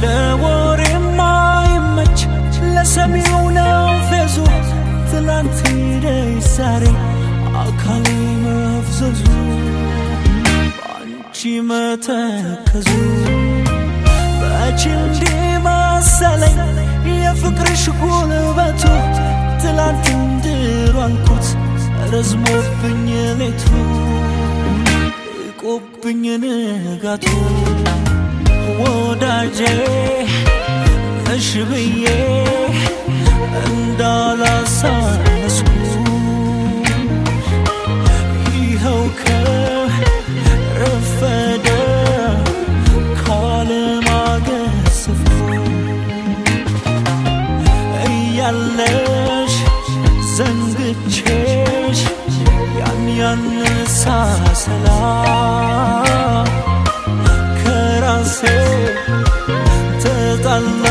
ለወሬ ማይመች ለሰሚው ነው ፌዙ፣ ትላንት ሄደሽ ዛሬ አካሌ መፍዘዙ በአንቺ መተከዙ። መች እንዲህ መሰለኝ የፍቅርሽ ጉልበቱ፣ ትላንት እንድሮ አልኩት ረዝሞብኝ ሌቱ ቆብኝ ንጋቱ። ወዳጄ እሽ ብዬ እንዳላሳነስኩ ይኸው ከረፈደ ካለማገሰፍኩ፣ እያለሽ ዘንግቼሽ ያን ያን ሳሰላ ከራሴ ተጣላ።